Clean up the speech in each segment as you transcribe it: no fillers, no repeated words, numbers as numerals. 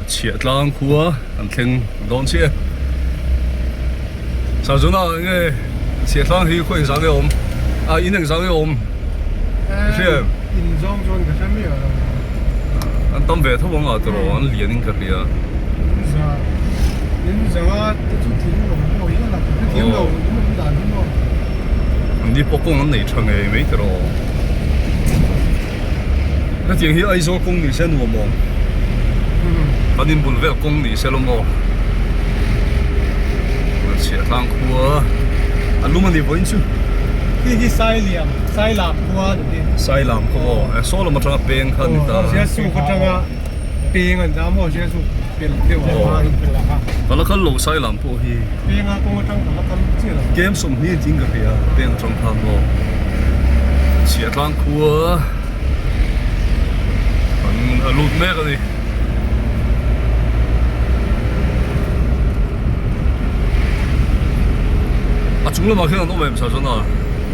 Chhiahtlang khua an thleng dawn chiah e. Sazuna enge Chhiahtlang hi khaw engzah nge awm? A in engzah nge awm? Ka hria em? In zawng chuan ka hre miah lo. An tam ve tho ang a tiraw an lian in ka hria. In za in zanga te chu thing awm pawh hi a la ka hrethiam lo in awm dan hi maw. An ni pawh kawng an nei tha ngei mai tiraw. Hetiang hi Aizawl kawng ni se nuam awm. Kan inbul vel kawng ni se lo maw. Chhiahtlang khua a lum a ni vawiin chu. Khi hi Sailiam, Sailam khua a ni hi. Sailam khua aw, saw lam atanga peng kha a ni ta. Siasuk atanga peng an dah maw Siasuk pelh deuh a ni kha. Ka la kal lo Sailam pawh hi. Penga kawng atang ka la kal chiah lo. Kem 20 ding ka hria peng atang khan maw. Chhiahtlang khua an a lut mek a ni. A chung lamah khian an awm em sa chuan a?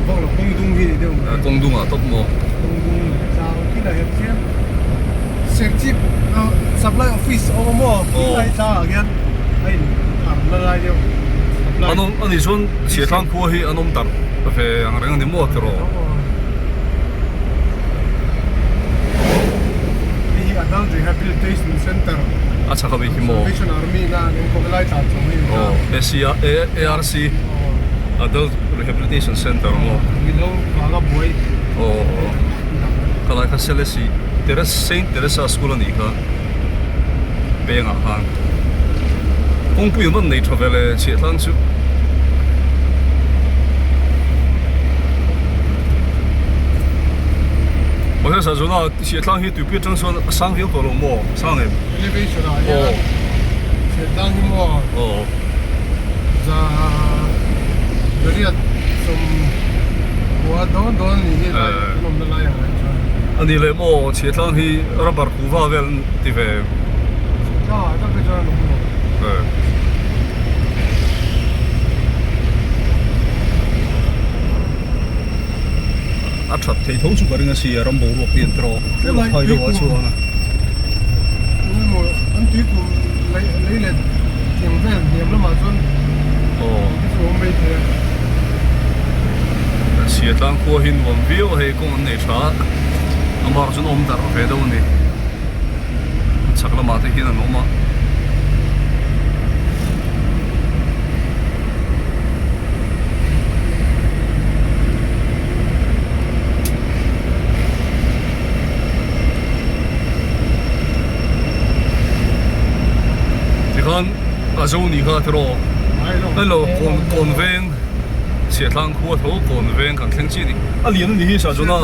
Vak lo kawng dung hi ni deuh mai. Kawng dung ah tawp maw? Kawng dung leh tlang khi lah hian tlem Serchhip supply office a awm a maw? Khi lai tlang ah khian a in arm la lai deuh supply. An awm a nih chuan Chhiahtlang khua hi an awm darh ve ang reng a ni maw tiraw? Hei hi Adult Rehabilitation Center. A chhak a bik hi maw? Salvation Army na an enkawl lai tlan chho hi. Aw ARC Adult Rehabilitation Center maw? Milo vanga buai. Aw khalai kha Selesih Teresa Saint Teresa School a nih kha pengah khan kawngpui an rawn nei tha ve le chhiahtlang chu. Mahse Sazuna chhiahtlang hi tuipui atang chuan a sang viau tawh lo maw? Sang em? Elevation ah hian chhiahtlang hi maw? Aw. Za riat 10 dawn dawn ni hi lai an awmna lai ang ah chuan. A ni leh maw chhiahtlang hi rubber kuhva vel an ti ve. Chhiahtlang ah tak hi chuan an awm lo. A that thei tho chu ka ring a si a ram boruak hi an tiraw tlem a phai deuh a chuan a. Engemaw an tui kum lei lei leh tiang vel hniam lamah chuan te chu a awm mai thei a. Sia tlang khua hi nuam viau a hei kawng an nei tha a amah chuan awm darh ve deuh a ni. Chhak lamah te hian an awm a. Tikhan a zo ni kha tiraw hello kawn kawn veng chhiahtlang khua tho kawn veng kan thleng chiah a ni a lian a ni hi Sazuna.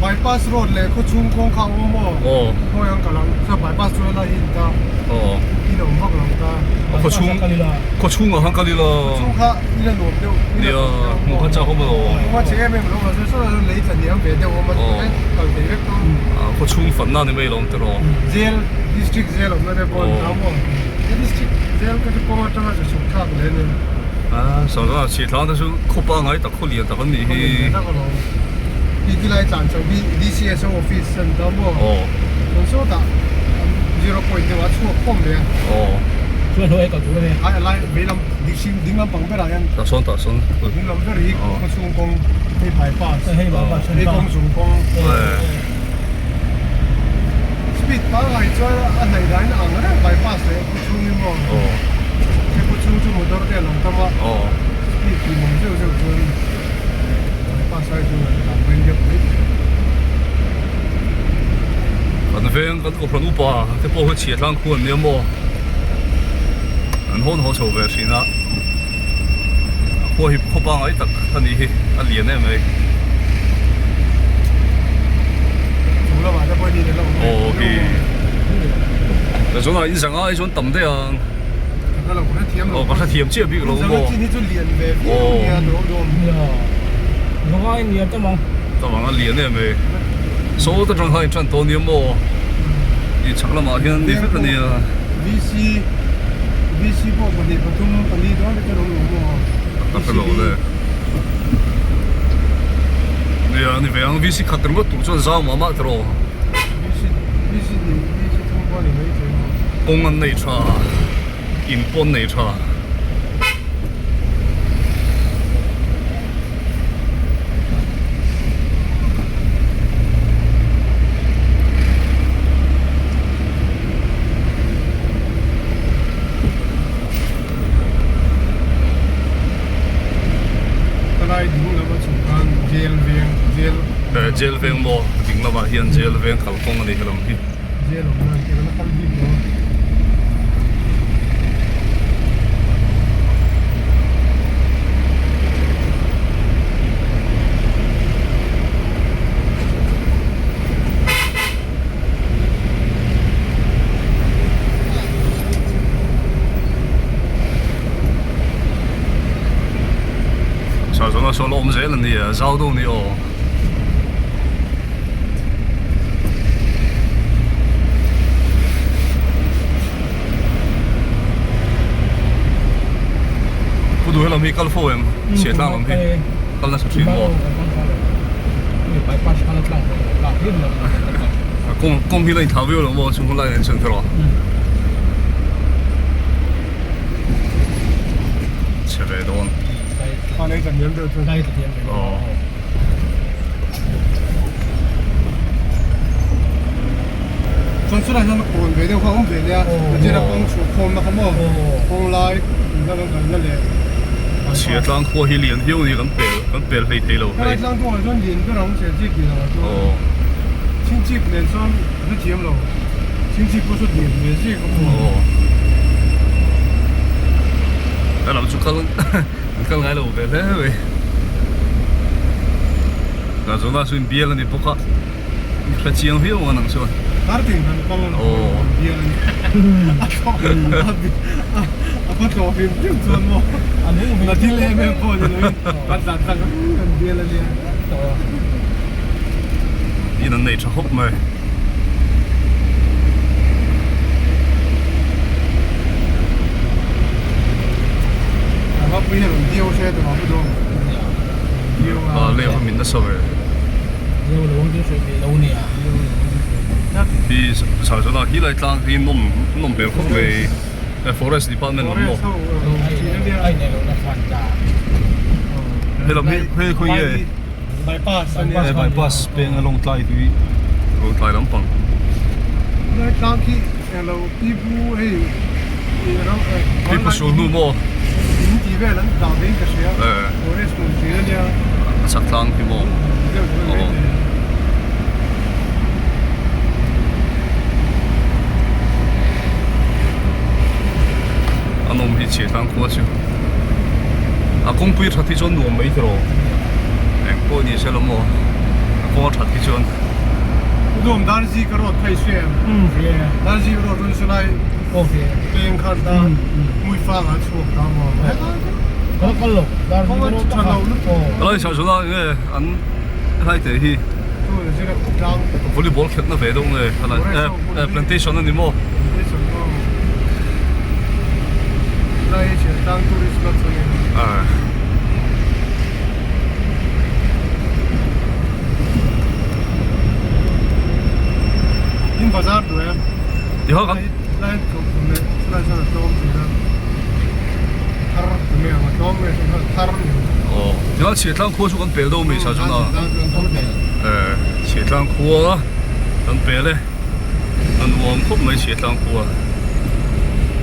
Bypass road leh khawchhung kawng kha a awm maw? Aw. Khawi ang ka lang chuan bypass chu helai hi a ni ta. Aw. In a awm vak lo ta. A khawchhung khawchhung ah khan kal ila. Khawchhung kha in a nuam deuh. Nia hmuh kha chak awm alo. Hmuh kha chhe em em lo mahse saw lai lei tla hniam ve deuh awm a kal thei vek tawh. A khawchhung fanna ni mai lo ang tiraw. Jail district jail awmna te pawh a ni ta maw? District jail kha chu kawng atanga chu chhuk thlak leh a ni. A sawrkar chhiahtlang te chu khaw pangngai tak khaw lian tak an nih hi. Khaw lian tak alawm. Hi ti lai tlan chho hi DCSO office a ni ta maw? Aw. Chuan sawtah zero point deuh a chhuak khawm leh a. Aw. Chuan hlawh ei kal tur a ni. Ai a lai vei lam ding lam pang berah hian. Tah sawn tah sawn. Ding lam ber hi khaw chhung kawng hei bypass. Hei bypass. Hei kawng chung kawng. Speed pangngai chuan a hnaih dahin a ang reng bypass leh khaw chhung hi maw? Aw. Hei khaw chhung chu motor te a lo tam a. Aw. Speed tih mawm zeuh zeuh chuan bypass ai chuan an tlan veng deuh mai thei. Kan veng kan kohhran upa te pawh hi chhia tlang khu an nia maw? An hawn haw chho ve thin a. A khua hi khaw pangngai tak a nih hi a lian em mai. Aw hi chuan in zanga ai chuan tam daih ang aw ka hrethiam chiah bik lo maw aw tam ang a lian em mai saw te tang khan in tan tawh nia maw i chhak lamah hian ni vek a nia. Ka hre lo le. Nia ni ve ang VC khat ringawt tur chuan zau mah mah tiraw. Kawng an nei tha, in pawh an nei tha. Helai ding lama chung khan jail veng jail Jail veng maw ding lamah hian jail veng kalkawng a ni helam hi. Jail awm nan te kan la kal bik lo. Chhuah zawng a sawn awm zel a ni a zau deuh a ni aw. Pu duh helam hi kal fo em? Chhiatlang lam hi kal nasa thin maw? Kawng kawng hi la inthlau viau lo maw chung hun lai nen chuan kher aw. Chhe ve dawn. Aw. Chuan chulai hian kawn ve deuh kha a awm ve nia Nigeria kawng chhuah khawmna kha maw kawng lai inla lo kalna leh Chhia tlang khua hi lian viau a ni kan pel kan pel hlei thei lo hei. Helai tlang kawngah chuan lian ber ang chhia chip lian angah chuan chhing chip nen chuan a hrethiam lo chhing chip pawh saw lian ve zek a maw. Helam chu kal An kal ngai lo ve hle mai. Tah zawna chu inbial a ni bawk a, i hre chiang viau ang nang chuan. Karting kan kal a inbial a ni. A thlawh a khaw tlawh hrim hrim chuan maw na thil em em pawh ni loin a tlan tlang kan bial a nia. In an nei tha khawp mai. Hi Sarzana hi lai tlang hi nawm nawm hmel khawp mai forest department lam maw helam hi hei khawi nge Bypass a nia. Bypass peng a lawngtlai tui lawngtlai lampang. Lai tlang khi englo pipu hei Pipu sul hnu maw? In tih vel an dah vein ka hria. Forest hmun thin a nia. A chak tlang khi maw? A nawm hi chhiah tlang khua chu. A kawngpui that hi chuan nuam mai tiraw. Eng pawh ni se lo maw a kawng a that hi chuan. Nuam Darzi ka road kha i hria em? Umm hria e. Darzi ka road run chu lai peng khan ta hmui fang ah chhuak ta maw? Kal kal lo Darzi ka road tha lo lutuk. Helai chhah chu lai nge an helai te hi volleyball khelh na ve deuh nge helai plantation a ni maw? Plantation aw. Helai hi Chhiartlang tourist lodge a ni. In bazar duh em? Ti ho kan. Lai tlawm tum leh chulai chuan a tlawm thin a. Thar tum e ang a tlawm nge chuan thar ni. Aw tinga Chhiatlang khua chu kan pel deuh mai sa chuan a. Chhiatlang khua kan pel e. A nuam khawp mai Chhiatlang khua.